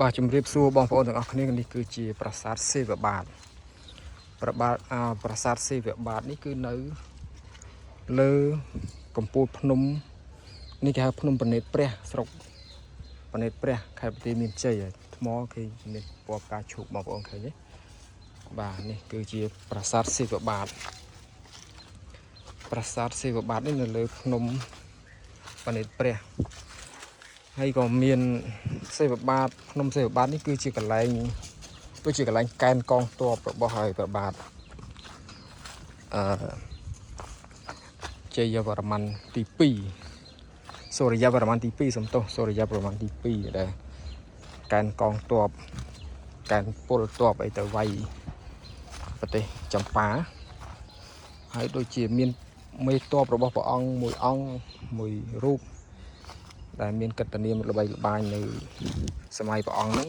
បាទជំរាបសួរបងប្អូនទាំងអស់គ្នានេះគឺជាប្រាសាទសិវបាទប្របាទអាប្រាសាទសិវបាទនេះគឺនៅលើកំពូលភ្នំនេះគេហៅភ្នំប្រណិតព្រះស្រុកប្រណិតព្រះខេត្តបន្ទាយមានជ័យហើយថ្មគេមានពណ៌ផ្កាឈូកបងប្អូនឃើញទេបាទនេះគឺជាប្រាសាទសិវបាទប្រាសាទសិវបាទនេះនៅលើភ្នំប្រណិតព្រះ ហើយក៏មានសេវបាទភ្នំសេវបាទនេះគឺជាកន្លែងដូចជាកន្លែងកែនកងទ័ពរបស់ហើយព្រះបាទអឺជ័យវរ្ម័នទី2សូរិយវរ្ម័នទី2សំទោសសូរិយវរ្ម័នទី2ដែលកែនកងទ័ពកែនពលទ័ពអីទៅវាយប្រទេសចម្ប៉ាហើយដូចជាមានមេទ័ពរបស់ព្រះអង្គមួយអង្គមួយរូប ដែលមានកិត្តិនាមល្បីល្បាញនៅសម័យព្រះអង្គហ្នឹង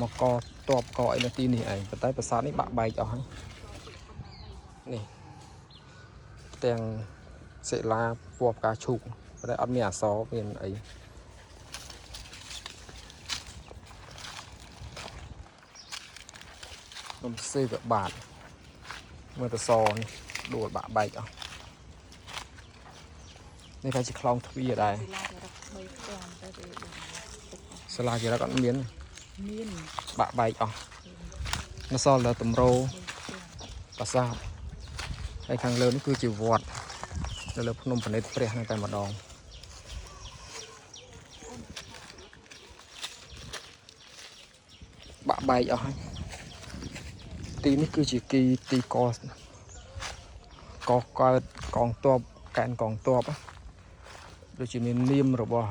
មកកតបកអីនៅទីនេះឯងប៉ុន្តែប្រាសាទនេះបាក់បែកអស់ហើយនេះផ្ទាំងសិលាពណ៌ផ្កាឈូកប៉ុន្តែអត់មានអក្សរមានអីខ្ញុំសេវបាទមើលតសនេះដួលបាក់បែកអស់នេះគេជាខ្លោងទ្វារដែរ សិលាចារឹក3ផ្ទាំងតែវាដូចទុកអស់ សិលាចរិកអត់មាន មាន បាក់បែកអស់នៅសល់តែតម្រោ 3ផ្ទាំង ប្រាសាទហើយខាងលើនេះគឺជាវត្តនៅលើភ្នំប្រណិតព្រះហ្នឹងតែម្ដងបាក់បែកអស់ហើយទីនេះគឺជាគីទីកកកើតកងទ័ពកែនកងទ័ពណាដូចជាមាននាមរបស់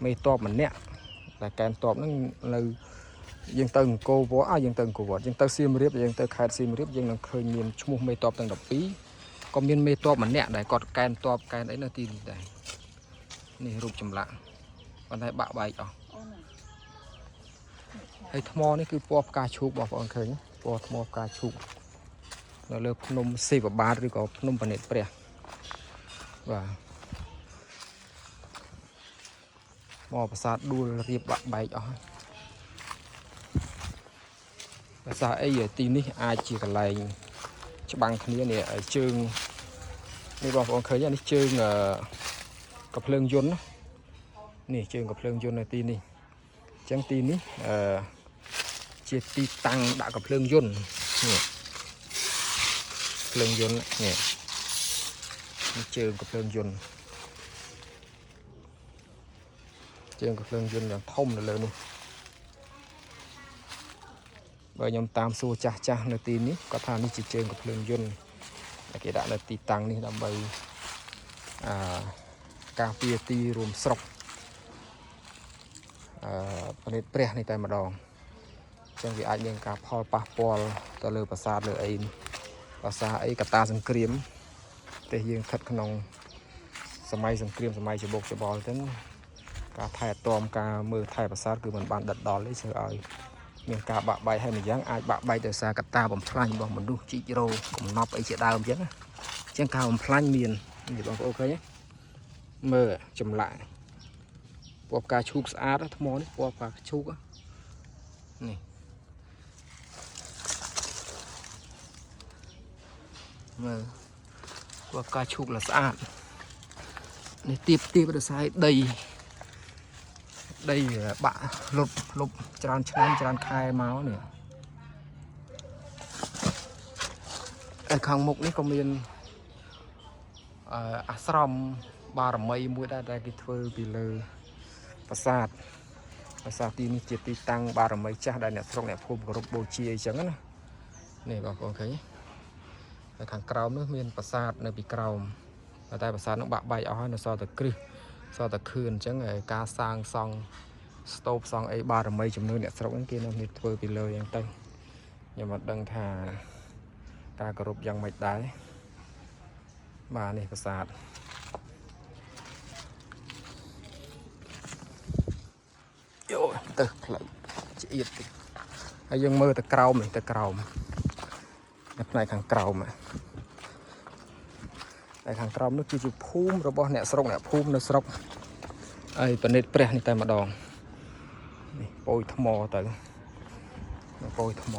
មេទ័ពម្នាក់ដែលកែនទ័ពហ្នឹងនៅ យើងទៅអង្គរវត្តអើយើងទៅអង្គរវត្តយើងទៅសៀមរាបយើងទៅខេត្តសៀមរាបយើងនឹងឃើញមានឈ្មោះមេតបទាំង12ក៏មានមេតបម្នាក់ដែលគាត់កែនតបកែនអីនៅទីនេះដែរនេះរូបចម្លាក់ប៉ុន្តែបាក់បែកអស់ អូនណា ហើយថ្មនេះគឺពណ៌ផ្កាឈូកបងប្អូនឃើញទេពណ៌ថ្មផ្កាឈូកនៅលើភ្នំសិវបាទឬក៏ភ្នំប្រណិតព្រះបាទមកប្រាសាទដួលរៀបបាក់បែកអស់ហើយ ភាសាអីទីនេះអាចជាកន្លែងច្បាំងគ្នានេះឲ្យជើងនេះបងប្អូនឃើញទេនេះជើងកាភ្លើងយន្តណានេះជើងកាភ្លើងយន្តនៅទីនេះអញ្ចឹងទីនេះអឺជាទីតាំងដាក់កាភ្លើងយន្តនេះភ្លើងយន្តនេះនេះជើងកាភ្លើងយន្តជើងកាភ្លើងយន្តយ៉ាងធំនៅលើនោះ បើខ្ញុំតាមសួរចាស់ចាស់នៅទីនេះគាត់ថានេះជាជើងកាភ្លើងយន្តដែលគេដាក់នៅទីតាំងនេះដើម្បីអឺការពារទីរួមស្រុកអឺប្រណិតព្រះនេះតែម្ដងអញ្ចឹងវាអាចមានការផលប៉ះពាល់ទៅលើប្រាសាទលើអីនេះប្រាសាទអីកតាសង្គ្រាមប្រទេសយើងស្ថិតក្នុងសម័យសង្គ្រាមសម័យច្បុកច្បល់អញ្ចឹងការថែទាំការមើលថែប្រាសាទគឺមិនបានដិតដល់ទេធ្វើឲ្យ មានការបាក់បែកហើយម្យ៉ាងអាចបាក់បែកដោយសារកត្តាបំផ្លាញរបស់មនុស្សជីករោកំណប់អីជាដើមអញ្ចឹងណាអញ្ចឹងការបំផ្លាញមាននេះបងប្អូនឃើញទេមើលចម្លាក់ពណ៌ផ្កាឈូកស្អាតណាថ្មនេះពណ៌ផ្កាឈូកណានេះមើលពណ៌ផ្កាឈូកល្អស្អាតនេះទៀបទៀបដោយសារដីដីវាបាក់លុបលុបច្រើនឆ្នាំច្រើនខែមកនេះ ឯខាងមុខនេះក៏មានអាស្រមបារមីមួយដែរដែលគេធ្វើពីលើប្រាសាទប្រាសាទទីនេះជាទីតាំងបារមីចាស់ដែលអ្នកស្រុកអ្នកភូមិគោរពបូជាអញ្ចឹងណានេះបងប្អូនឃើញទេហើយខាងក្រោមនោះមានប្រាសាទនៅពីក្រោមប៉ុន្តែប្រាសាទនោះបាក់បែកអស់ហើយនៅសល់តែគ្រឹះសល់តែខឿនអញ្ចឹងហើយការសាងសង់ស្តូបសង់អីបារមីជំនឿអ្នកស្រុកហ្នឹងគេនៅមានធ្វើពីលើអញ្ចឹងទៅខ្ញុំអត់ដឹងថា ការគោរពយ៉ាងម៉េចដែរបាទនេះប្រាសាទយោទៅផ្លូវឆ្អៀតតិចហើយយើងមើលទៅក្រោមនេះទៅក្រោមនៅផ្នែកខាងក្រោមហ្នឹងតែខាងក្រោមនោះគឺជាភូមិរបស់អ្នកស្រុកអ្នកភូមិនៅស្រុកហើយប្រណិតព្រះនេះតែម្ដង នេះប៉ោយថ្មទៅប៉ោយថ្ម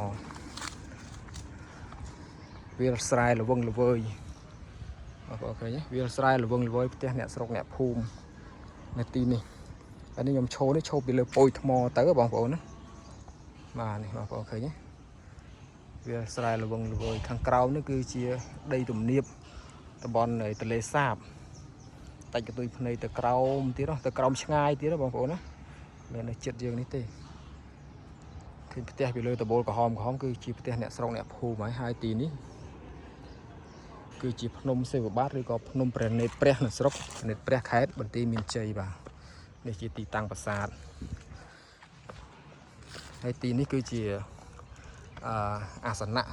វាលស្រែល្វឹងល្វើយបងប្អូនឃើញទេវាលស្រែល្វឹងល្វើយផ្ទះអ្នកស្រុកអ្នកភូមិនៅទីនេះហើយនេះខ្ញុំឈរនេះឈរពីលើប៉ោយថ្មទៅបងប្អូនណាបាទនេះបងប្អូនឃើញទេវាលស្រែល្វឹងល្វើយខាងក្រោមនេះគឺជាដីទំនាបតំបន់នៃទន្លេសាប តាច់កន្ទុយភ្នែកទៅក្រោមទៀតហ៎ទៅក្រោមឆ្ងាយទៀតហ៎បងប្អូនណាមិននៅចិត្តយើងនេះទេឃើញផ្ទះពីលើដបូលក្រហមក្រហមគឺជាផ្ទះអ្នកស្រុកអ្នកភូមិហើយហើយទីនេះគឺជាភ្នំសេវបាទឬក៏ភ្នំព្រះនេត្រព្រះនៅស្រុកនេត្រព្រះខេត្តបន្ទាយមានជ័យបាទនេះជាទីតាំងប្រាសាទហើយទីនេះគឺជាអឺអាសនៈ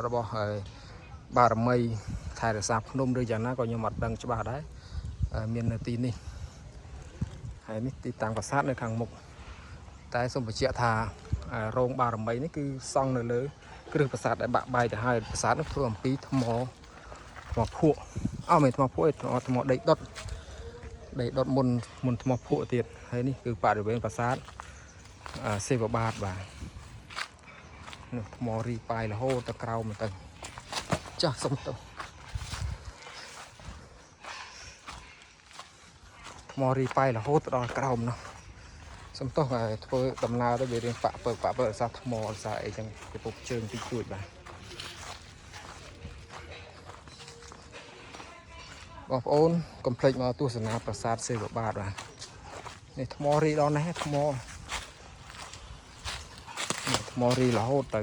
របស់ហើយបារមីថែរក្សាភ្នំឬយ៉ាងណាក៏ខ្ញុំអត់ដឹងច្បាស់ដែរ អឺមាននៅទីនេះហើយនេះទីតាំងប្រាសាទនៅខាងមុខតែសូមបញ្ជាក់ថាអឺរោងបារមីនេះគឺសង់នៅលើគ្រឹះប្រាសាទដែលបាក់បែកទៅហើយប្រាសាទនោះធ្វើអំពីថ្មថ្មភក់អត់មិនថ្មភក់ទេថ្មថ្មដីដុតដីដុតមុនមុនថ្មភក់ទៀតហើយនេះគឺបរិវេណប្រាសាទអឺសេវបាទបាទនោះថ្មរីប៉ាយរហូតទៅក្រោមទៅចាស់សុំទៅ ថ្មរីប៉ៃរហូតទៅដល់ក្រោមនោះសំទោសឲ្យធ្វើដំណើរទៅវារៀងបាក់ពើបាក់ពើរសាថ្មរសាអីចឹងពីពុកជើងតិចតួចបាទបងប្អូនកុំភ្លេចមកទស្សនាប្រាសាទសេវបាទបាទនេះថ្មរីដល់នេះថ្មនេះថ្មរីរហូតទៅ